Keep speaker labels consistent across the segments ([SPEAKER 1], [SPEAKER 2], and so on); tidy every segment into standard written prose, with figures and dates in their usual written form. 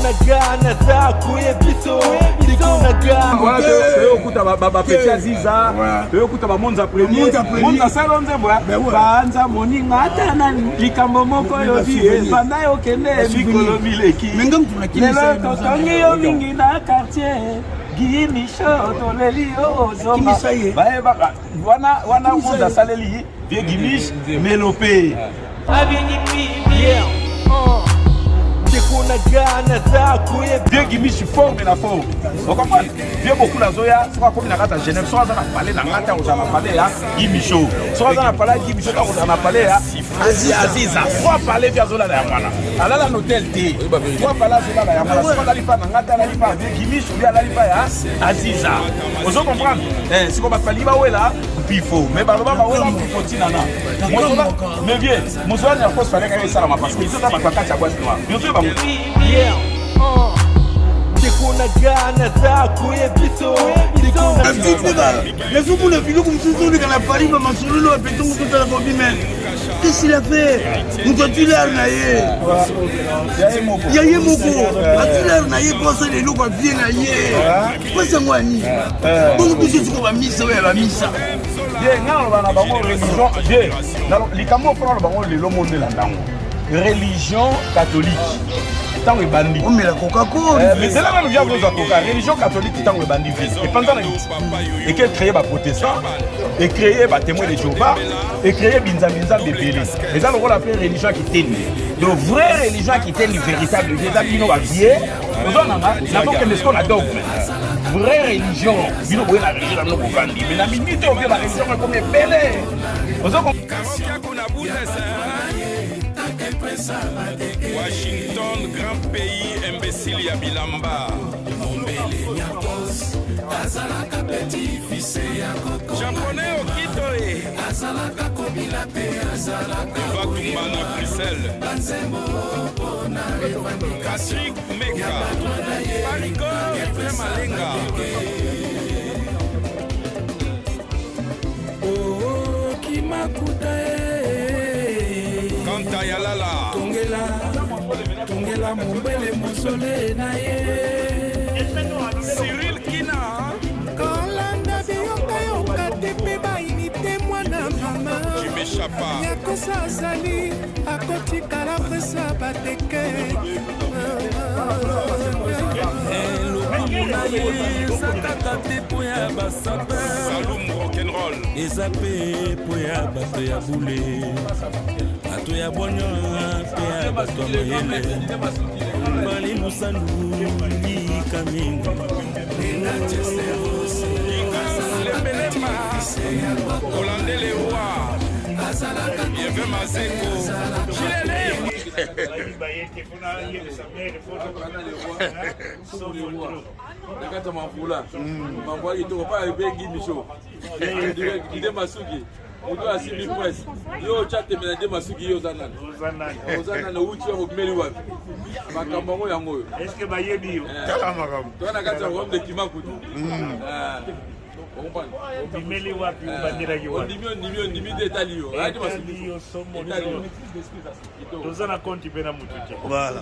[SPEAKER 1] na ga naza koyebiso ndeko na ga
[SPEAKER 2] wana toyokuta bapeti aziza toyokuta bamonza premier monza salo nzembo banza moninga ata na likambo moko oyobi banda yokende mikolo mileki lelo totongi yo mingi na quartier Guy Micho toleli yo ozonga bayeba wana wana monza asaleli vieux Gimish melope.
[SPEAKER 1] Ndeko na ga naza koyebi
[SPEAKER 2] Vieux Gimish forme na forme, ocomprendre? Vieux Bokula azoya, soki akomi na kati ya Genève, soki aza na palais na nga te, akozala na palais ya Guy Micho. Soki aza na palais ya Guy Micho te, akozala na palais ya Aziza. Trois palais vieux azolala yango wana, alala na hotel te, trois palais azolala yango wana. Soki alali pa na nga te, alali pa ya vieux Gimish obi alali pa ya Aziza, ozo comprendre? Siko bato balingi bawela mpifo, mais baloba bawela mpifo ntina na mais vieux mozwani ya poste faleka esalama parce que ezoza bato ya kati ya boîte noire yozo bango.
[SPEAKER 1] Ndeko na ga naza koyebiso ndeko na
[SPEAKER 3] Nazomona biloko mosusu oleka na Paris, bamasololo bapeto mosusu otalaka obi, mais qu'est-ce qu'il a fait? Moto atwi lare na ye ya ye moko, atwi lare na ye mpo asala eloko avie na ye. Mpasi yango ya nini bongo? Biso siko bamisa oyo ya bamisa.
[SPEAKER 2] Ye nga naloba na bango religion ye likambo mpo naloba bango lelo mondelanda yango, religion catholique ntango ebandi
[SPEAKER 3] omela Coca-Cola.
[SPEAKER 2] Mais zela nanu, via kozwa Coca. Religion catholique ntango ebandi vie epanzana niti eke créer baprotestant, ecréer batémoin de Jéhovah, ecréer binzambi nzambe ebele. Eza lokola mpe religion ya kitendi. Donc vraie religion ya kitendi véritable eza bino bavieux ozwa nanga nazokende siko na dogme. Vraie religion, bino boye na religion na bino bovandi, mais na minute oyo vieux bareligion ekomi ebele, ozo
[SPEAKER 4] Kuna Bundes, Washington, grand pays imbécile ya bilamba. Japonais okito e Eva Tumba na Bruxelles, Patrick Meka Parigo Efrem Malenga.
[SPEAKER 5] Kimakuta e.
[SPEAKER 4] Kanta Yalala.
[SPEAKER 5] Tongela tongela mombele mosole na ye.
[SPEAKER 4] Cyril Kina.
[SPEAKER 5] Kolanda biyokayoka te mpe bayini te, mwana mama.
[SPEAKER 4] Jimeshapa.
[SPEAKER 5] Yakosa azali akotikala presa bateke.
[SPEAKER 6] Lokumu na ye eza kaka te mpo ya basapeur.
[SPEAKER 4] Saloum Rock'n'Roll.
[SPEAKER 6] Eza mpe mpo ya bato ya bule, bato ya bwanya mpe ya bato ya mayele. Bali mosandu lika mingi.
[SPEAKER 4] Lembelemba Olande le roi Yeve Mazeko Chilele.
[SPEAKER 7] Na kati ya mafula mambo ya kitoko pa ebengi Micho ide masuki. Moto asimbi presse, yo otya tembe na de masuki, yo oza nani? Oza nani? Outi wapi? Obimeli wapi? Makambo yango yango oyo.
[SPEAKER 8] Est-ce bayebi yo?
[SPEAKER 3] Tala makambo.
[SPEAKER 7] Toza na kati ya royaume de Kimakutu. Ocomprendre?
[SPEAKER 8] Obimeli wapi? Obandelaki wapi?
[SPEAKER 7] Ondimi, ondimi, ondimi te, etali yo. Ayaki masuki.
[SPEAKER 8] Etali yo somo.
[SPEAKER 7] Etali yo.
[SPEAKER 8] Toza na konti mpe na mutu te.
[SPEAKER 3] Voilà.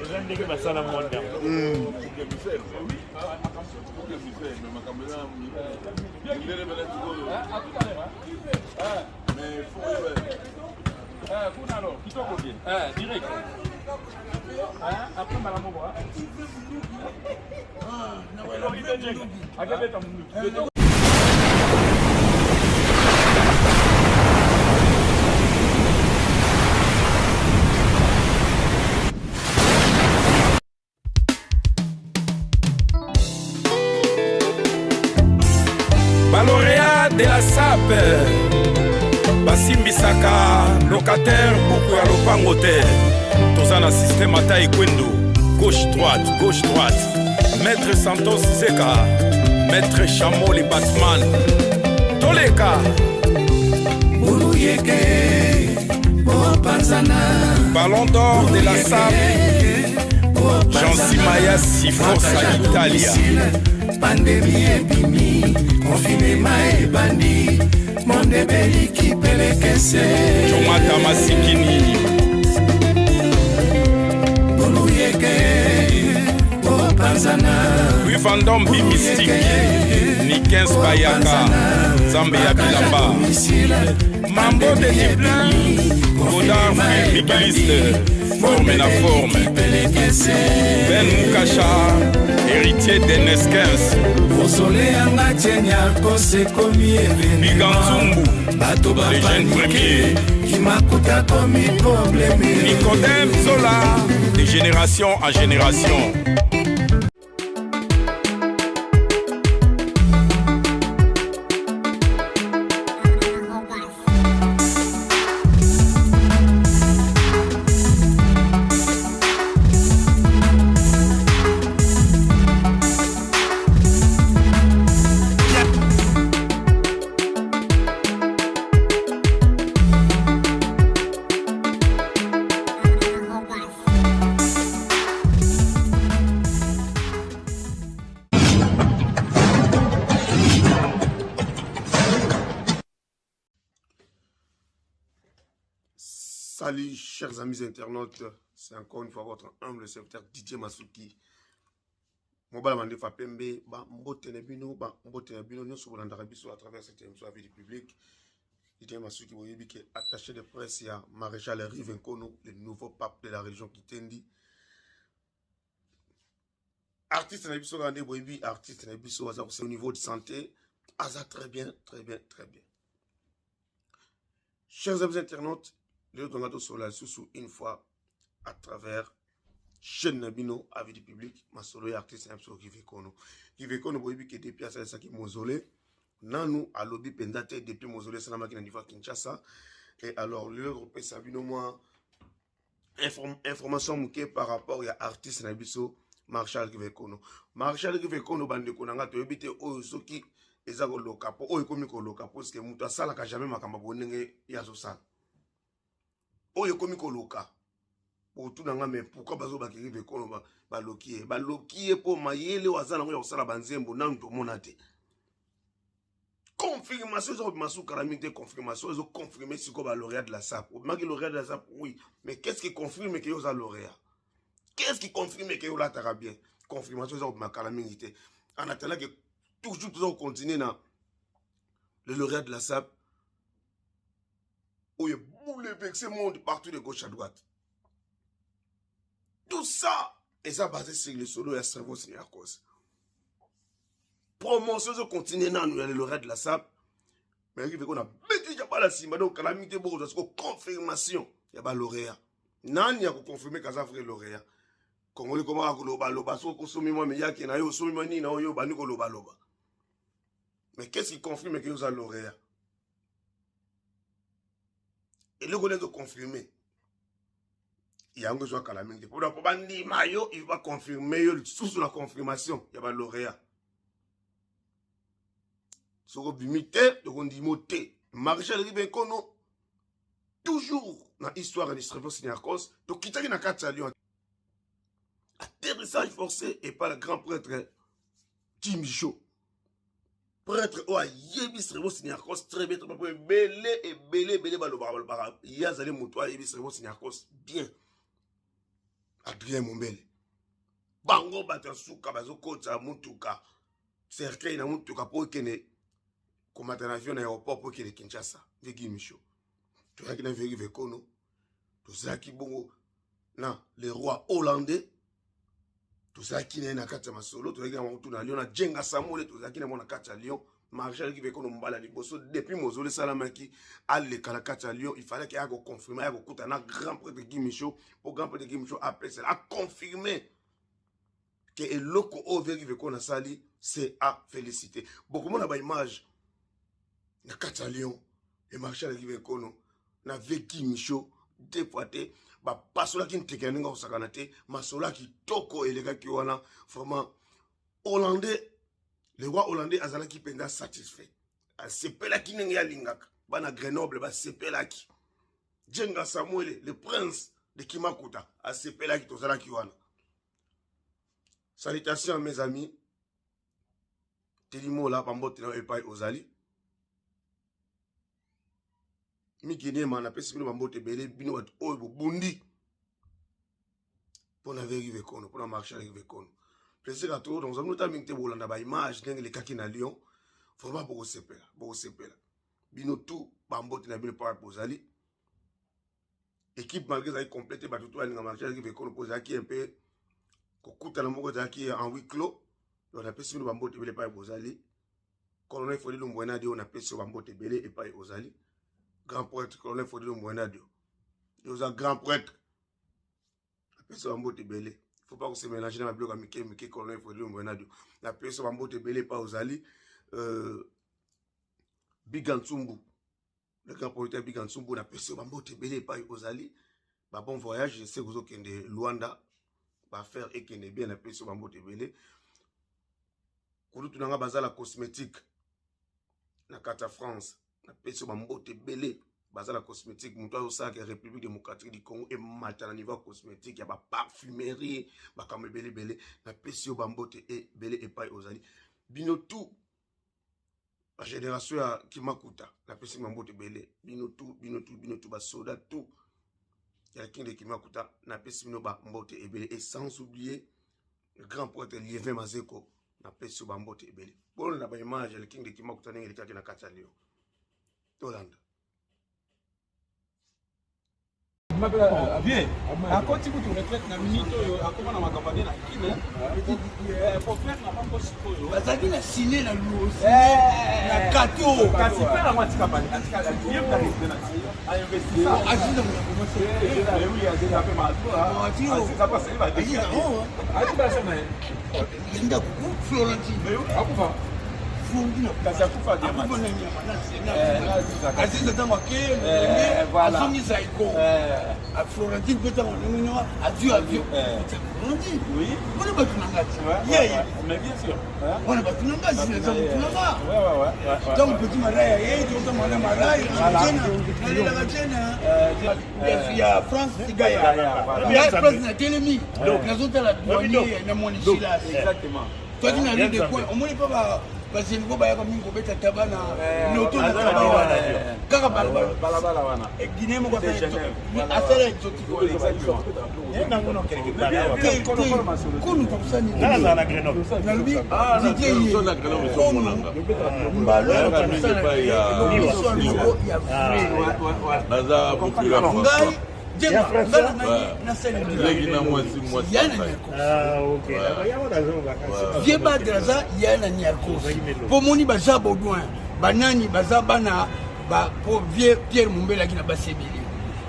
[SPEAKER 8] Eza ndenge basala monde yango.
[SPEAKER 2] Kuna alors kitoko bien direct après mbala moko akebeta munduki.
[SPEAKER 4] Balauréat de la SAPE basimbisaka locataire buku ya lopango te. Toza na système ata ekwendo, gauche droite, gauche droite. Maître Santos Zeka, maître Chamo le Batman, toleka.
[SPEAKER 5] Buluyeke bopanzana.
[SPEAKER 4] Ballon d'or de la SAPE, Jean Mayasi, Forza Italia.
[SPEAKER 5] Pandémie ebimi, confinement ebandi, monde ebeliki pelekese.
[SPEAKER 4] Jomata Masikini. Vendôme Bimistique, Nikens Bayaka, Nzambe ya bilamba, Mambo de Dublin, Godard Migueliste, forme na forme, Ben Mukasha, héritier d'Eneskens, Biganzumbu,
[SPEAKER 5] bato
[SPEAKER 4] les jeunes premiers,
[SPEAKER 5] kimakuta komi probleme.
[SPEAKER 4] Nicodème Zola, de génération en génération.
[SPEAKER 9] Salut chers amis internautes, c'est encore une fois votre humble serviteur Didier Masuki. Mobala mandefa pembe, ba mbote na bino, ba mbote na bino nyonso bolandaka biso à travers cette émission à vie du public. Didier Masuki boyebi ke attaché de presse ya Maréchal Rive Nkono, le nouveau pape de la région Kitendi. Artiste na biso kaka nde boyebi artiste na biso aza au niveau de santé, aza très bien, très bien, très bien. Chers amis internautes, lelo tonga tosolola lisusu une fois à travers chaîne na bino avis du public masolo ya artiste na biso Rive Kono. Rive Kono boyebi ke depuis asalisaki mausolée nanu alobi mpenza te depuis mausolée esalamaki na niveau ya Kinshasa. Et alors lelo tokopesa bino mwa information moke par rapport ya artiste na biso Marshal Rive Kono. Marshal Rive Kono bandeko na nga toyebi te oyo soki eza koloka po oyo ekomi koloka parce que moto asalaka jamais makambo boye ndenge ye azosala. Oyo ekomi koloka botuna nga mais pourquoi bazobaki Rive Kono baloki ye? Baloki ye po mayele oyo aza nango ya kosala banzembo nanu tomona te. Confirmation eza kobima suka na mingi te, confirmation ezo confirmer sikoyo ba lauréat de la SAP. Obimaki lauréat de la SAP, oui, mais qu'est-ce qui confirme que yo oza lauréat? Qu'est-ce qui confirme que yo olataka bien? Confirmation eza kobima kala mingi te. En attendant que toujours toza kocontinue na le lauréat de la SAP oyo bouleverse monde partout de gauche à droite. Tout ça eza basé sur le solo ya cerveau Niarcos. Promotion ezo continuer nanu ya le lauréat de la SAP, mais arrive ko na beti ja bala simba donc kala mingi te bokozwa siko confirmation ya ba lauréat. Nani ya ko confirmer kaza vrai lauréat? Congolais komaka koloba loba soko osomi mwa miyake na yo, osomi mwa nini na oyo bandi koloba loba. Mais qu'est-ce qui confirme que yo oza lauréat? Eloko nini ezo confirmer? Yango ezwa kala mingi te. Mpona po bandima yo, il va confirmer yo lisusu na confirmation ya ba lauréat. Soki obimi te, tokondima te. Maréchal Rive Nkono, toujours na histoire ya distribution Niarcos, tokitaki na kati ya Lyon. Atterrissage forcé et par le grand prêtre Jimmy Joe. Prêtre oyo ayebi Cerveau Niarcos très bien, très bien, ebele, ebele, ebele balobaka, balobaka. Ye azali moto ayebi Cerveau Niarcos bien. Adrien Mombele. Bango bato ya suka bazokotisa motuka, cercueil na motuka po ekende komata na avion na aéroport po ekende Kinshasa. Veki Micho. Toyaki na Veki Vekono. Tozalaki bongo na le roi hollandais. Tozalaki na ye na kati ya masolo, tozalaki na bango na Lyon, na Djenga Samole, tozalaki na bango na kati ya Lyon. Maréchal Rive Kono mbala liboso depuis mozolo esalamaki aleka na kati ya Lyon, il fallait aya koconfirme, aya kokuta na grand prêtre Guy Michaud, po grand prêtre Guy Michaud apesela, aconfirme ke eloko oyo Vieux Rive Kono asali, c'est à féliciter. Bokomona ba image na kati ya Lyon, et Maréchal Rive Kono na Vieux Guy Michaud deux fois te bapasolaki nteke na ndenge akosakana te, masolo ya kitoko elekaki wana. Vraiment hollandais, le roi hollandais azalaki mpenza satisfait, asepelaki ndenge alingaka bana Grenoble basepelaki. Djenga Samuel le prince de Kimakuta asepelaki, tozalaki wana. Salutations à mes amis Telimola bambote na epai ozali. Miki Nema napesi bino bambote ebele, bino bato oyo bobundi mpona Vieux Rive Kono, mpona Maréchal Rive Kono. Plaisir ya trop. Donc ozali nota mingi te bolanda ba image ndenge elekaki na Lyon. Vraiment bokosepela, bokosepela. Bino tout bambote na bino pa bozali. Équipe malgré ezalaki complète bato to balinga marché ezalaki vekono mpo ezalaki un peu kokutana moko ezalaki en huis clos. Donc napesi bino bambote ebele epai bozali. Colonel Fodi Lumbwenadio napesi yo bambote ebele epai ozali. Grand prêtre Colonel Fodi Lumbwenadio. Yo oza grand prêtre. Napesi yo bambote ebele. Faut pas se mélanger na babiloko ya mike mike Colonel Fodi Lumbwenadio. Napesi yo bambote ebele epai ozali. Biga Ntsumbu. Le grand producteur Biga Ntsumbu napesi yo bambote ebele epai ozali. Ba bon voyage, je sais que ozokende Luanda. Ba faire ekende bien, napesi yo bambote ebele. Kulutu nanga bazala cosmétique na kati ya France, napesi yo bambote ebele. Bazala cosmétique, moto azosalaka République démocratique du Congo emata na niveau ya cosmétique ya ba parfumerie, makambo ebele ebele. Napesi yo bambote ebele epai ozali. Bino tout ba génération ya Kimakuta, napesi bambote ebele. Bino tout, bino tout, bino tout basoda tout ya King de Kimakuta, napesi bino bambote ebele. Et sans oublier le grand prêtre Lievin Mazeko, napesi yo bambote ebele. Bolanda ba image ya King de Kimakuta ndenge elekaki na kati ya Lyon. Tolanda.
[SPEAKER 7] Bien, akoti kutu retraite na minute oyo akoma na makambo ade na kine confrère na bango sikoyo
[SPEAKER 3] bazalaki na sine na luosi na kato
[SPEAKER 2] kasi mpe nango atika bali atika ye mpe areste na a investi ça
[SPEAKER 3] aziza
[SPEAKER 2] mais oui aziza mpe mato aziza mpe asali ba atika basa na ye
[SPEAKER 3] yenda kuku Florentine
[SPEAKER 2] akufa kasi akufa
[SPEAKER 3] aziza ntango ake azongi zaiko Florentine mpe ntango ndenge azwi avion Florentine wana bato na nga ti ye wana bato na nga zina eza motu na nga ntango petit maraya ye tota mwana maraya nalelaka tena ya France Gaya ya France natelemi nazotala douanier na moni Silas toki na rue de coin omoni mpe basengo bayaka mingi kobeta taba na loto na taba wana kaka
[SPEAKER 2] balabala wana
[SPEAKER 3] guinée moko asala exotique konu tokosani nalobi didie ye konu mbalo tokosana eloko moko ya vrai ngai vie badre aza ya na niarcos mpo moni baza baudouin banani baza bana po vie pierre mombele aki na basi ebele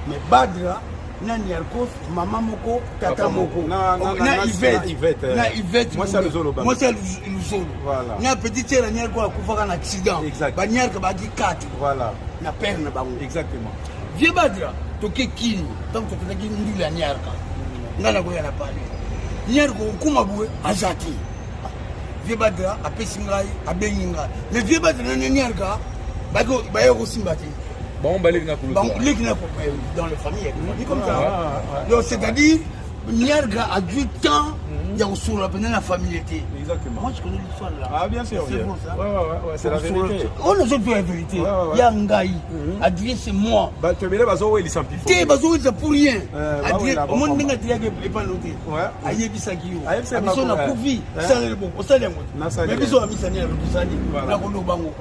[SPEAKER 3] mais badra na niarcos mama moko tata moko na ivete na ivete mwasi ya luzolo na petit tiere ya niarcos akufaka na accident baniarka baki 4 na père na bango vie badra toke kini ntango tokendaki ndula ya niarka ngai nakoya na pale niarka okoma boye aza te vie badra apesi ngai abengi ngai mais vie badra na niarka baye kosimba te
[SPEAKER 7] bango baleki na kulutu
[SPEAKER 3] leki na dans les familles ya famille comme ça donc c'est-à-dire niarka azwi temps ya kosolola mpenza na famille te.
[SPEAKER 2] Exactement.
[SPEAKER 3] Moi je connais l'histoire là.
[SPEAKER 2] Ah bien sûr.
[SPEAKER 3] C'est bon ça.
[SPEAKER 2] Ouais ouais ouais, c'est la vérité.
[SPEAKER 3] On nous a la vérité. Ya ngai, Adrien c'est moi.
[SPEAKER 2] Ba tebele bazo welisa mpifo.
[SPEAKER 3] Te bazo welisa pour rien. Adrien, omoni ndenge Adrien epa no te. Ayebisaki yo. Biso na kufi, sala le bon, osali yango. Mais biso bamisani ya tosali. Na koloba ngo.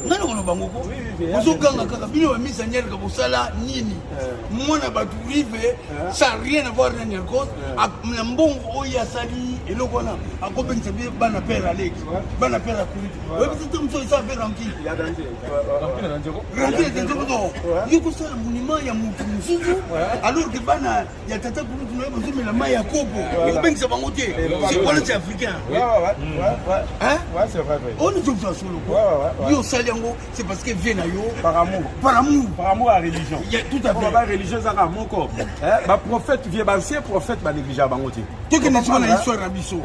[SPEAKER 3] Nga na koloba ngo ko. Ozoganga kaka bino bamisani ya kosala nini? Mwana bato rive, ça rien à voir na Nyarkos. Na mbongo oyo asali eloko wana akobengisa bi bana père aleki bana père akuliti oyebisi te mosu eza pe rancune rancune eza nzoko yo kosala monument ya motu mosusu alors que bana ya tata kulutu na yo bazomela mai ya kopo okobengisa bango te wana c'est africain oyo nozobisa solo yo osali yango c'est parce que vie na yo
[SPEAKER 2] par amour
[SPEAKER 3] par amour
[SPEAKER 2] par amour à religion
[SPEAKER 3] yeah, tout à fait
[SPEAKER 2] ba religion ezaka moko ba prophète vie ba ancien prophète ba négligea bango te
[SPEAKER 3] tokende sikoyo na histoire na biso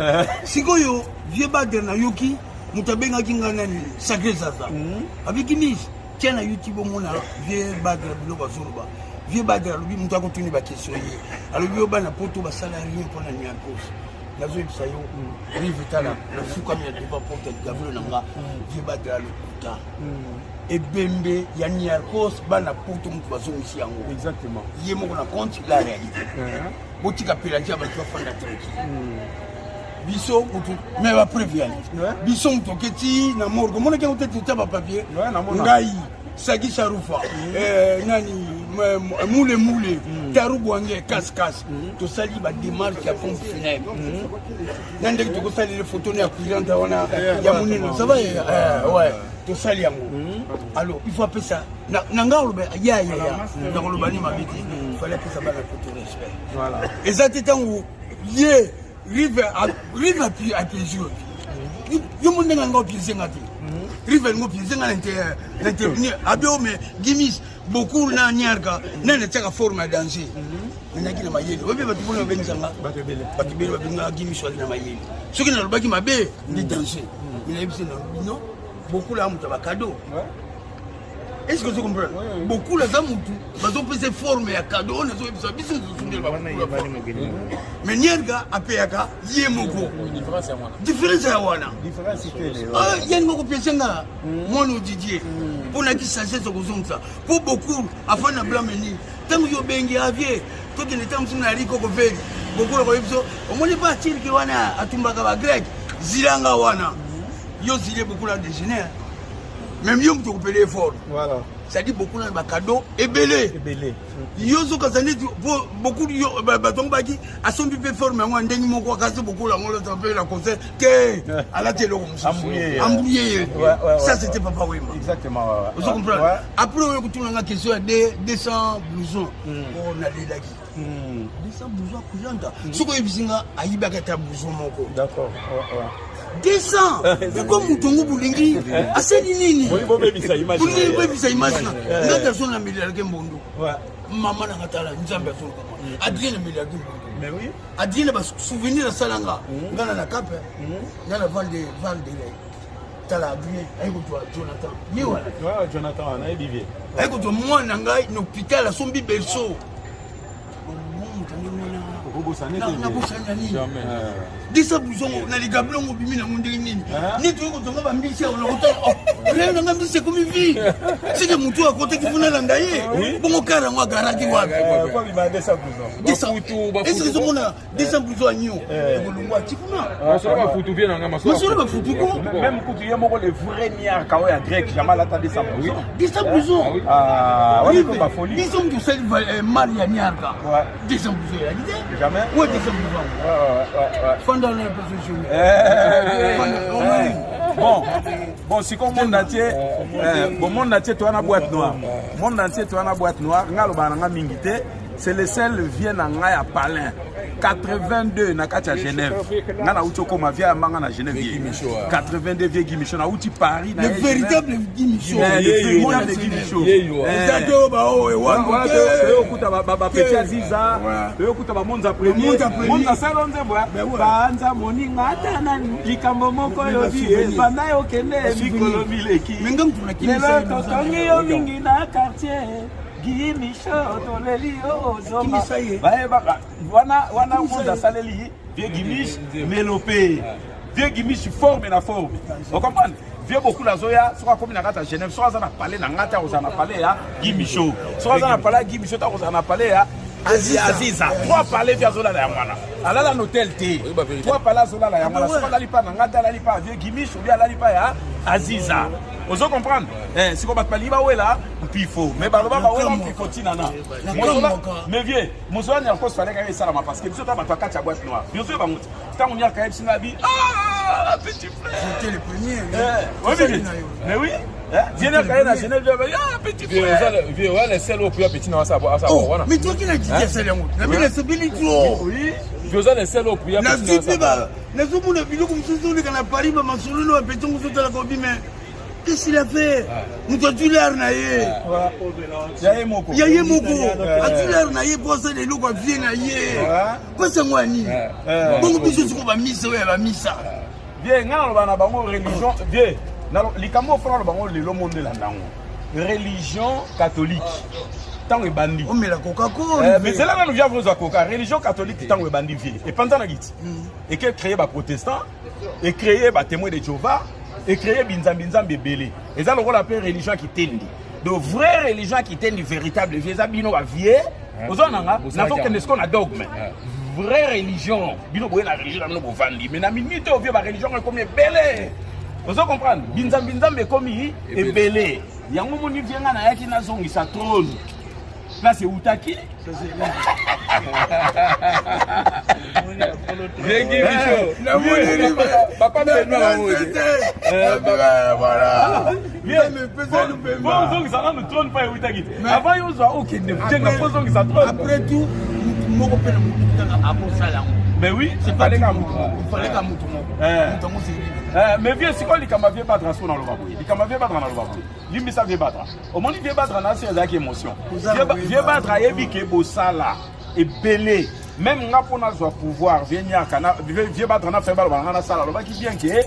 [SPEAKER 3] sikoyo vie badre nayoki moto abengaki ngai nani sacré zaza abiki mise tia na youtube omona vie badre biloko azoloba vie badre alobi moto akotuni baquestion ye alobi yo bana poto basala rien mpona niankos nazoyebisa yo rive tala nafukami na devant porte ya ligavelo na nga vie badre alokuta ebembe ya niarcos bana poto moto bazongisi yango
[SPEAKER 2] exactement
[SPEAKER 3] ye moko na compte la réalité botika pelagie ya bato bafanda tranquille. Biso mutu mais ba preuve yani. Biso mutu oketi na morgue. Omonaki yango te totia ba papier. Ngai Sagi Sharufa, eh, nani mule mule, Taru Bwange kas kas. Tosali ba démarche ya pompe funèbre. Na ndenge tokosalela photo na ya courante wana ya monene. Ça va eh, ouais. Tosali yango. Alors, il faut apesa na na nga oloba ya ya ya nakoloba ni mabe te. Fallait apesa bana poto respect.
[SPEAKER 2] Voilà.
[SPEAKER 3] Eza te ntango ye rive rive apiége yo yo mo ndenge anga opiége nga te rive alingi opiége nga na intervenir abi o mais gimis beaucoup na niarka nani atiaka forme ya danger menaki na mayele oyebi bato mpona babengisa nga bato ebele babengaka gimis waki na mayele soki nalobaki mabe nde danger mais nayebisi nalobi non beaucoup la moto ya bakado. Est-ce que tu comprends? Beaucoup là, mutu bazopesa forme ya cadeau oyo nazoyebisa biso tozosungela bakula mais nienga apeyaka ye moko différence ya wana ye moko piese nga mwana odidie mpo naki sagesse okozongisa mpo beaucoup afandi na blame nini ntango yo obengi avie tokende ntango mosusu na rikoko veri bokula koyebi biso omoni pa turki wana atumbaka bagrek zilanga wana yo zile bokula déjeuner même yo moto okopele effort.
[SPEAKER 2] Voilà.
[SPEAKER 3] C'est-à-dire beaucoup na bacadeau ebele.
[SPEAKER 2] Ebele.
[SPEAKER 3] Yo soki aza neti po beaucoup yo bato yango baki asombi mpe forme yango ya ndenge moko akasi beaucoup yango lota mpe na concert te alati eloko mosusu embrouillé ye. Ça c'était Papa Wemba.
[SPEAKER 2] Exactement. Ouais, ouais.
[SPEAKER 3] Ozo comprendre? Après oyo kotuna nga question ya 200 blouson oyo nalelaki. 200 blouson akuyanda soki oyebisi nga ayibaki ata blouson moko.
[SPEAKER 2] D'accord. Ouais, ouais.
[SPEAKER 3] 200 pourquoi moto yango bolingi asali nini?
[SPEAKER 2] Bobebisa image.
[SPEAKER 3] Bolingi bobebisa image na nga garçon na melelaki mbondo. Mama na nga tala nzambe azoluka ma Adrien na melelaki mbondo.
[SPEAKER 2] Mais oui.
[SPEAKER 3] Adrien na basouvenir asala nga nga na na kape nga na val de val de tala Adrien aye kozwa Jonathan ye wana.
[SPEAKER 2] Ouais, Jonathan nayebi vie.
[SPEAKER 3] Aye kozwa mwana ngai na hôpital asombi berceau. Nabosani ya nini? Disa buzongo na ligablo ngo obimi nango ndenge nini? Neti oyo kozonga bambisi awa nakotala reo nanga mbisi ekomi vi seke motu akotaki kuna landa ye bongo kare yango agaraki wapi? Eske ezomona 200 blouson ya nio ekolongwa ati kuna masolo bafutu ko
[SPEAKER 2] même kutu ye moko le vrai niarka oyo ya grec jamais alata 200 blouson.
[SPEAKER 3] 200 blouson.
[SPEAKER 2] Ah, wana eko bafolie.
[SPEAKER 3] Biso moto osali mal ya niarka 200 blouson eyaki te.
[SPEAKER 2] Jamais.
[SPEAKER 3] Ouais, 200 blouson. Fanda na peso journée.
[SPEAKER 2] Bon, bon, sikoyo monde entier, bon, monde entier toza na boîte noire. Monde entier toza na boîte noire. Nga alobaka na nga mingi te. C'est le seul vieux na ngai ya Palin. 82 na kati ya Genève. Nga nauti okoma vieux ya mbanga na Genève. 82 vieux Guy Michon nauti Paris
[SPEAKER 3] na Le véritable Guy Michon.
[SPEAKER 2] Le véritable Guy Michon.
[SPEAKER 3] Eza te oyo baoyo
[SPEAKER 2] wana toyokuta bapeti Aziza, toyokuta bamonza premier, monza salo nzembo ya banza moninga ata nani likambo moko oyobi banda yokende mikolo mileki. Lelo totongi yo mingi na quartier. Guy Michon toleli yo ozonga. Bayeba wana wana monde asaleli vieux Gimish melope. Vieux Gimish forme na forme. Vous comprenez? Vieux beaucoup azoya soki akomi na kati ya Genève, soki aza na palais na nga te akozala na palais ya Guy Michon. Soki aza na palais ya Guy Michon te akozala na palais ya Aziza. Trois palais vieux azolala yango wana. Alala na hôtel te. Trois palais azolala yango wana. Soki alali pa na nga te alali pa vieux Gimish ou bien alali pa ya Aziza. Ozo comprendre? Eh, siko bato balingi bawela mpifo mais baloba bawela mpifo ntina na mais vieux mosolo ya Niarcos fallait kaka esalama parce que biso ta bato ya kati ya boîte noire biso yo bango te ntango Niarka ayebisi nga bi ah petit frère.
[SPEAKER 3] J'étais le premier.
[SPEAKER 2] Eh, mais oui. Vieux Niarka ye na Genève ah petit frère.
[SPEAKER 7] Vieux wana sel oyo priya petit na asa asa wana.
[SPEAKER 3] Mais toi qui na kiti asali yango na bino nasepeli trop.
[SPEAKER 7] Oui. Vieux oza na sel oyo priya petit
[SPEAKER 3] na asa. Nazwi nazomona biloko mosusu oleka na Paris bamasolo na bapeto mosusu otalaka obi mais qu'est-ce qu'il a fait? Moto azwi lare na ye.
[SPEAKER 2] Ya ye moko.
[SPEAKER 3] Ya ye moko azwi lare na ye mpo asala eloko avie na ye. Mpasi yango ya nini? Bongo biso siko bamisa oyo ya bamisa.
[SPEAKER 2] Vie ngai naloba na bango religion vie likambo ofona naloba bango lelo monde elanda yango religion catholique ntango ebandi
[SPEAKER 3] omela coca-cola.
[SPEAKER 2] Mais zela nanu via ozwa coca. Religion catholique ntango ebandi vie epanzanaki ti eke créer baprotestant, ecréer batémoin de Jéhovah, ecréer binzambi nzambi ebele. Eza lokola mpe religion ya kitendi. De vraie religion ya kitendi, véritable vie eza bino bavie. Oza na nga, nazokende sikoyo na dogme. Vraie religion, bino boye na religion na bino bovandi, mais na minute oyo vieux ba religion ekomi ebele. Ozo comprendre? Binzambi nzambe ekomi ebele. Yango moni vieux nga nayaki nazongisa trône. Place eutaki. Ozongisa nanu trône pa eutaki te. Avant yo ozwa okende jenga po ozongisa trône.
[SPEAKER 3] Après tout, mutu moko mpe na mutu kaka akosala yango.
[SPEAKER 2] Mais oui,
[SPEAKER 3] c'est pas kaka mutu moko. Il fallait kaka mutu moko. Mutu yango c'est
[SPEAKER 2] Eh, mais vieux sikoyo likambo ya vieux Badra so naloba boye. Likambo ya vieux Badra naloba boye. Limbisa vieux Badra. Omoni vieux Badra na se ezalaki émotion. Vieux Badra ayebi ke bosala ebele. Même nga mpo nazwa pouvoir vieux Niaka na vieux Badra na fait baloba na nga nasala alobaki bien ke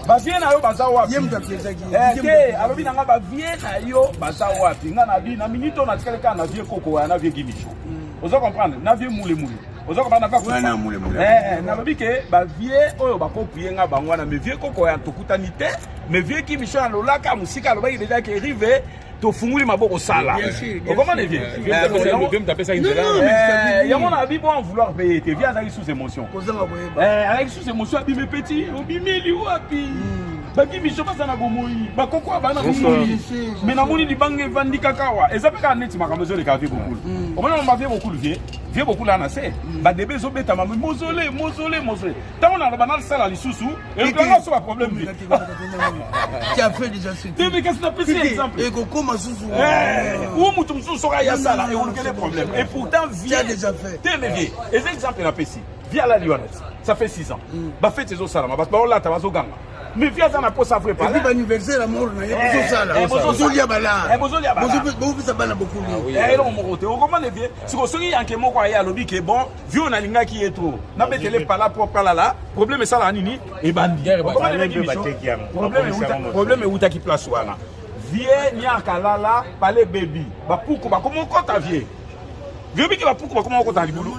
[SPEAKER 2] bavie na yo baza wapi eh, te alobi na nga bavie na yo baza wapi nga na bi na minute oyo natikali kaka na vie koko ya na vie gimicho mm. oza comprendre na vie mule mule oza comprendre eh, eh, nalobi ke bavie oyo bakoprie nga bango wana mais vie koko ya tokutani te mais vie gimicho alolaka mosika alobaki deja ke rive tofunguli maboko sala okomane vie yango na bi bon vouloir mpe ye te vie azalaki sous émotion azalaki sous émotion abimi petit obimeli wapi hmm. bakimiso baza na bomoi bakoko bana bomoi me namoni libanga evandi kaka awa eza mpe kaka neti makambo ezoleka vie bokulu hmm. omoni mama vie bokulu vie vie bokulu ana se hmm. badebe ezobetama mozole mozole mozole ntango naloba nasala lisusu elukanga so baproblème te mais kasi napesi exemple
[SPEAKER 3] ekokoma susu
[SPEAKER 2] ou moto mosusu soki aye asala ekolukele problème et pourtant vie
[SPEAKER 3] déjà fait
[SPEAKER 2] te mais vie eza exemple napesi vie alali wana ça fait 6 ans bafete ezosalama bato baolata bazoganga mais vie aza na posa vrai
[SPEAKER 3] palais anniversaire ya mort na ye bozosala bozolia bala bozopesa bana bokulu
[SPEAKER 2] eloko moko te okomane vie siko soki yanke moko aye alobi ke bon vieux nalingaki ye trop nabetele pala propre alala problème esalaka nini ebandi problème ewutaki place wana vie niaka alala pale bebi bapuku bakoma okota vie vieux biki bapuku bakoma okota na libulu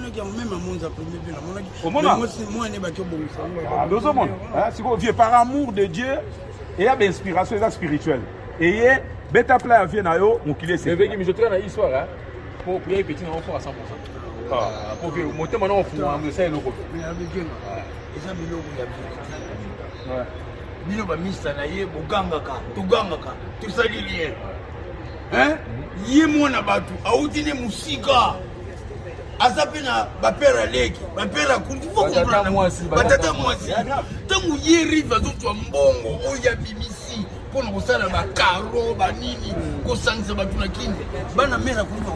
[SPEAKER 2] omona ozomona sikoyo vieux par amour de dieu eya bainspiration eza spirituelle eye beta plat ya vie na yo mokili
[SPEAKER 7] eseveki mijotika na histoire po prière petit na fort à 100%. Ah, po que motema na ofungwa ngo esa eloko.
[SPEAKER 3] Eza biloko ya vérité. Bino ba mista na ye bogangaka, togangaka, tosali lien. Hein? Ye mwana bato auti ne musika. aza mpe na bapere ya leki bapere ya kundi batata mwasi ntango ye rive azozwa mbongo oyo abimisi mpo na kosala bakaro banini kosangisa bato na kini bana mere akomi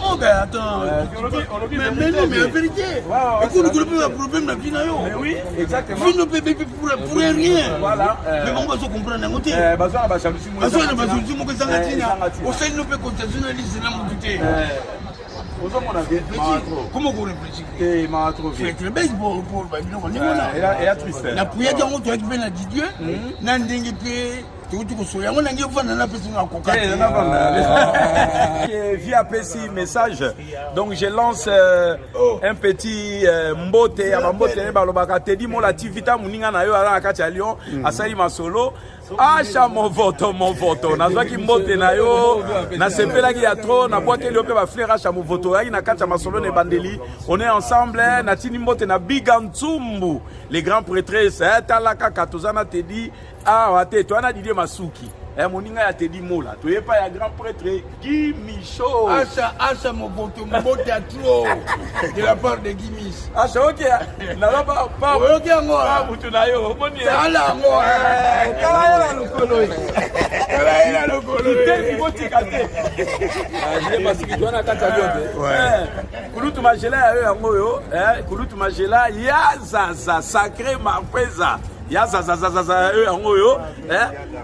[SPEAKER 3] Oh ben attends, mais, mais non, mais la vérité, écoute, nous avons un problème na vie na yo.
[SPEAKER 2] Mais oui, exactement.
[SPEAKER 3] Vino bébé pour pour rien.
[SPEAKER 2] Voilà.
[SPEAKER 3] Mais bon, bazo comprendre yango te.
[SPEAKER 2] Bazo na ba jalousie moko.
[SPEAKER 3] Bazo na ba jalousie moko ezanga tina. Osali no pe contestation na liste na mutu te.
[SPEAKER 2] ozomona
[SPEAKER 3] comment koréfléchir
[SPEAKER 2] te maa trop
[SPEAKER 3] vite biloko ndenge wana
[SPEAKER 2] eya triste
[SPEAKER 3] napuyaki yango toyaki mpe na didieu na ndenge mpe tokuti kosola yango nange ofanda napesi nga koka
[SPEAKER 2] vie apesi message donc je lance euh, oh. un petit euh, mbote ya bambote ye balobaka tedi mola tv ta moninga na yo aza na kati ya lyon asali masolo Asha Movoto Movoto nazwaki mbote na yo nasepelaki ya trop nabwakeli yo mpe bafleur Asha Movoto oyaki na kati ya masolo na ebandeli on est ensemble natindi mbote na Biga Ntsumbu les grands prêtresse eh, tala kaka toza na Teddy awa te toza na Didier Masuki eh, moninga ya Teddy Mola toye pa ya grand prêtre Guy Michaud
[SPEAKER 3] Asha Asha Movoto mbote ya trop de la part de Guy Michaud
[SPEAKER 2] Asha ok naza pa pa
[SPEAKER 3] oyoki yango
[SPEAKER 2] pa mutu na yo omoni
[SPEAKER 3] tala yango
[SPEAKER 2] tala ye na lokolo
[SPEAKER 3] tala ye na lokolo
[SPEAKER 2] kitendi botika te
[SPEAKER 7] masiki wana kati ya lio te
[SPEAKER 2] kulutu magela ya yo yango oyo kulutu magela ya zaza sacré marpeza ya zazazazaza ya yo yango oyo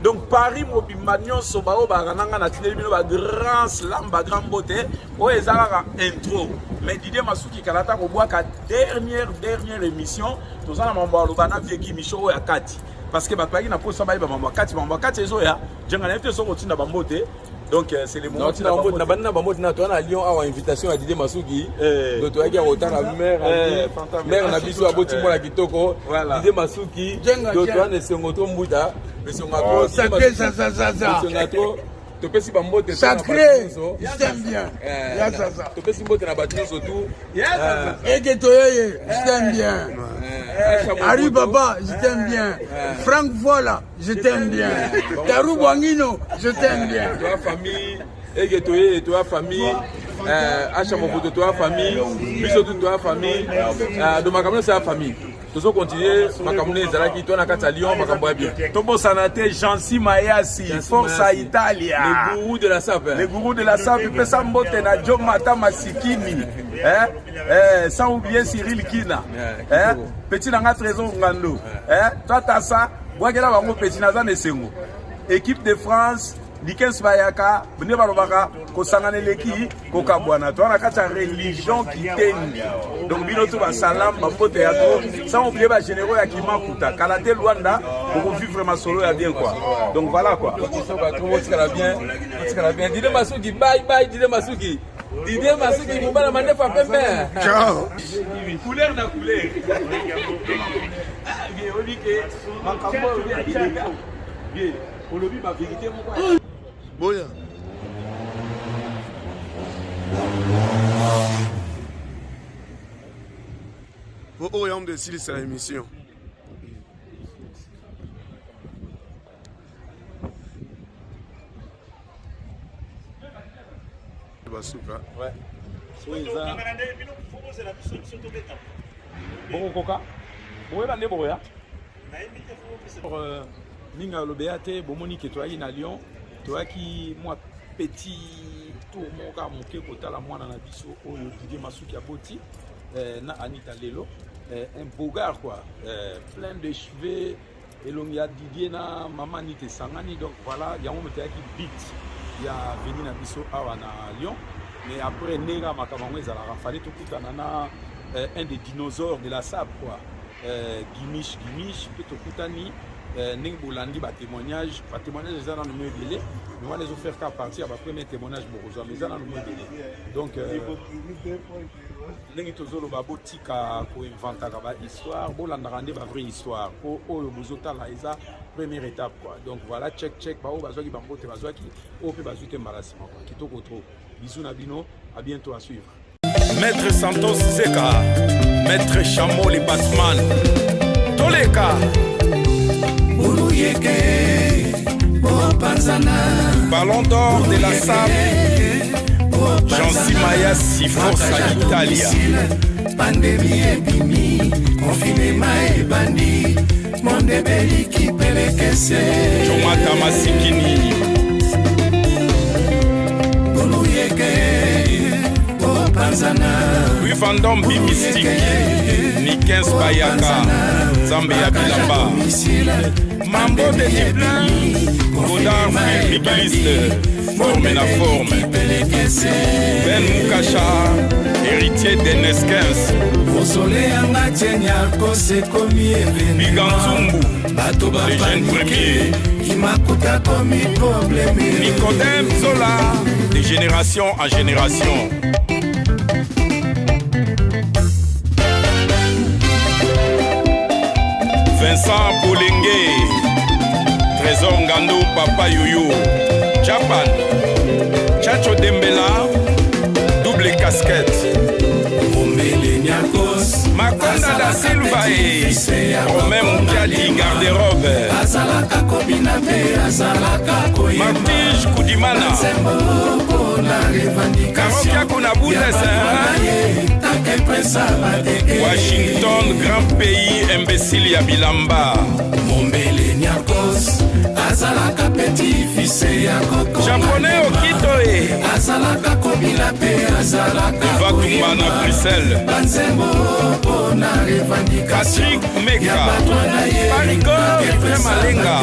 [SPEAKER 2] donc paris mobimba nyonso baoyo bayaka na ngai natindeli bino ba grand slam ba grand mbote oyo eza kaka intro mais Didier Masuki kala ata kobwaka dernière dernière émission toza na mambo aloba na vieux Guy Micho oyo ya kati parce que bato bayaki na posa bayeba mambo ya kati mambo ya kati ezoya jenga na ye te soki otinda bambote donc euh, c'est le moment
[SPEAKER 7] otinda bambote na bandi na bambote na toza na Lyon awa invitation ya Didier Masuki eh. donc toyaki ya kotala mère eh, mère na biso aboti mwana kitoko Didier Masuki donc toza na esengo to mbuta esengo ya trop esengo ya trop. Topesi bambote
[SPEAKER 3] Sacré, je t'aime bien. Ya sasa.
[SPEAKER 7] Topesi mbote na bato nyonso tu.
[SPEAKER 3] Eke Toyeye, je t'aime bien. Harry Papa, je t'aime bien. Franck Voila, je t'aime bien. Tarou Bwangino, je t'aime bien.
[SPEAKER 7] Toya famille Eke Toyeye, toya famille Acha Mokoto, toya famille biso tu, toya famille do makambo nyonso ya famille. Tozo continuer makambo nde ezalaki to na kati ya Lyon, makambo ya bien.
[SPEAKER 2] Tobosana te Jansi Mayasi, Forza Italia,
[SPEAKER 7] le gourou de la sape,
[SPEAKER 2] le gourou de la sape. Pesa mbote na Jo Mata Masikini, eh, eh, sans oublier Cyril Kina, eh, petit nanga Trésor Ngando, eh, toi tasa bwakela bango petit naza na esengo. Équipe de France Likens bayaka nde balobaka kosangana eleki kokabwana. Toza na kati ya religion kitendi, donc bino to basalam bambote ya to, sans oublier bagénéraux ya Kimakuta kala te Luanda, bokovivre masolo ya bien quoi. Donc voilà quoi.
[SPEAKER 7] Otikala bien, otikala bien. Dide Masuki, bye bye. Dide Masuki, Dide Masuki, mobala mandefa pembe.
[SPEAKER 9] Ciao.
[SPEAKER 2] Couleur na couleur obike makambo olobi ba vérité moko.
[SPEAKER 9] Boya. Po oyo yango esilisa na émission. Basuka.
[SPEAKER 2] Ouais. So eza bokokoka boyeba nde boya mingi alobeya te. Bomoni ke toyaki na Lyon, toyaki mwa petit tour moko kaka moke kotala mwana na biso oyo Didier Masuki aboti na Anita lelo, un beau gars quoi, plein de cheveux, elongi ya Didier na mama Anita esangani. Donc voilà, yango moto ayaki bit ya veni na biso awa na Lyon. Mais après, ndenge kaka makambo yango ezalaka, fallait tokutana na un des dinosaures de la sape quoi, Gimish Gimish. Mpe tokutani ndenge bolandi batémoignage. Batémoignage eza nano mo ebele, mais wana ezofaire ka partir ya bapremier témoignage bokozwa, mais eza nano mo ebele. Donc ndenge tozoloba, botika koinventaka bahistoire, bolandaka nde bavrai histoire, po oyo bozotala eza première étape quoi. Donc voilà, check check, baoyo bazwaki bambote bazwaki, oyo mpe bazwi te mbala nsima quoi. Kitoko trop, bisous na bino, à bientôt, à suivre.
[SPEAKER 4] Maître Santos Zeka, Maître Chameau les Batman, Toleka.
[SPEAKER 5] Buluyeke, bopanzana.
[SPEAKER 4] Ballon d'or de la SAP, Jean Mayasi, Forza Italia.
[SPEAKER 5] Pandémie ebimi, confinement ebandi, monde ebeliki pelekese.
[SPEAKER 4] Jomata Masikini.
[SPEAKER 5] Buluyeke, bopanzana.
[SPEAKER 4] Louis Vandom Bimistique, Nikens Bayaka, Nzambe ya Bilamba. Mambo de Dublin, Godard Migueliste, forme na forme. Ben Mukasha, héritier d'Eneskens.
[SPEAKER 5] Mosole yanga tieniakos ekomi.
[SPEAKER 4] Biganzumbu,
[SPEAKER 5] Bato
[SPEAKER 4] les jeunes premiers.
[SPEAKER 5] Kimakuta komi problème.
[SPEAKER 4] Nicodème Zola, de génération en génération. Vincent Bolengue, Trésor Ngando, Papa Yoyo, Japan, Chacho Dembela, double casquette.
[SPEAKER 5] Mombele Niakos.
[SPEAKER 4] Makonda da Silva e Romain Mukiadi, garde-robe.
[SPEAKER 5] Azalaka kobina mpe azalaka koyemba.
[SPEAKER 4] Martige Kudimana.
[SPEAKER 5] Nzembo mpona revendication.
[SPEAKER 4] Karokia Kuna Bundes,
[SPEAKER 5] take presa bateke.
[SPEAKER 4] Washington, grand pays imbécile ya bilamba.
[SPEAKER 5] Mombele Niakos azalaka petit fils ya koko.
[SPEAKER 4] Japonais Okito e.
[SPEAKER 5] Azalaka kobina mpe azalaka
[SPEAKER 4] Eva Tumba na Bruxelles.
[SPEAKER 5] Banzembo mpona revendication.
[SPEAKER 4] Patrick Meka.
[SPEAKER 5] Ya bato na ye.
[SPEAKER 4] Parigo
[SPEAKER 5] Take
[SPEAKER 4] Malenga.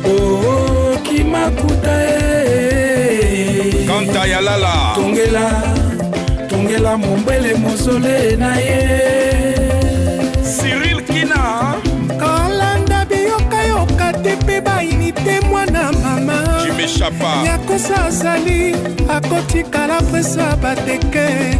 [SPEAKER 6] Oh, kimakuta e.
[SPEAKER 4] Kanta Yalala.
[SPEAKER 6] Tongela, tongela mombele mozole na ye.
[SPEAKER 4] Cyril Kina.
[SPEAKER 5] Kolanda biyokayoka te mpe bayini te, mwana mama.
[SPEAKER 4] Jimmy Chapa.
[SPEAKER 5] Nyakosa azali akotikala presa bateke.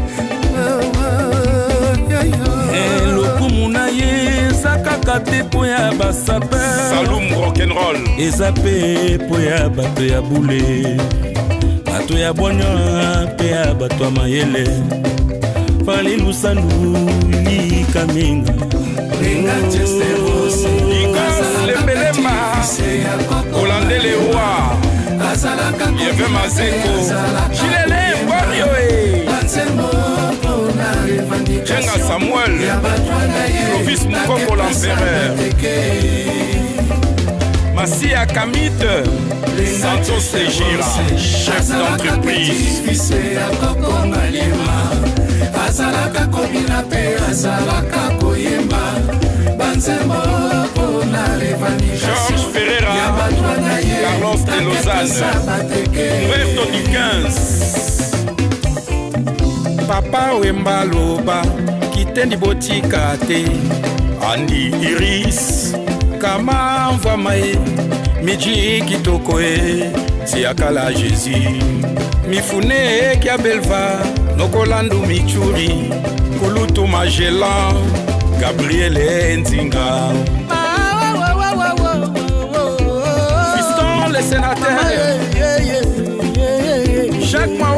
[SPEAKER 6] Eh, lokumu na ye eza kaka te mpo ya basaper
[SPEAKER 4] Saloum rock'n'roll
[SPEAKER 6] eza mpe mpo ya bato ya bule bato ya bwanya mpe ya bato ya mayele fali lusandu likaminga
[SPEAKER 4] Igor Lembelemba Olandais le roi Yeve Mazeko Gilele Mbwario e Jenga Samuel Clovis Mukoko l'empereur Massia Kamite Santos Gira chef d'entreprise
[SPEAKER 5] azalaka kobina mpe azalaka koyemba banzembo mpona
[SPEAKER 4] Georges Ferreira Carlos de Lausanne Roberto Dickens Papa Wemba loba kitendi botika te Andy Iris kama mvwama ye miji kitoko e tiakala Jésus mifune ekia belva nokolandu michuri kulutu Magellan Gabriele Nzinga.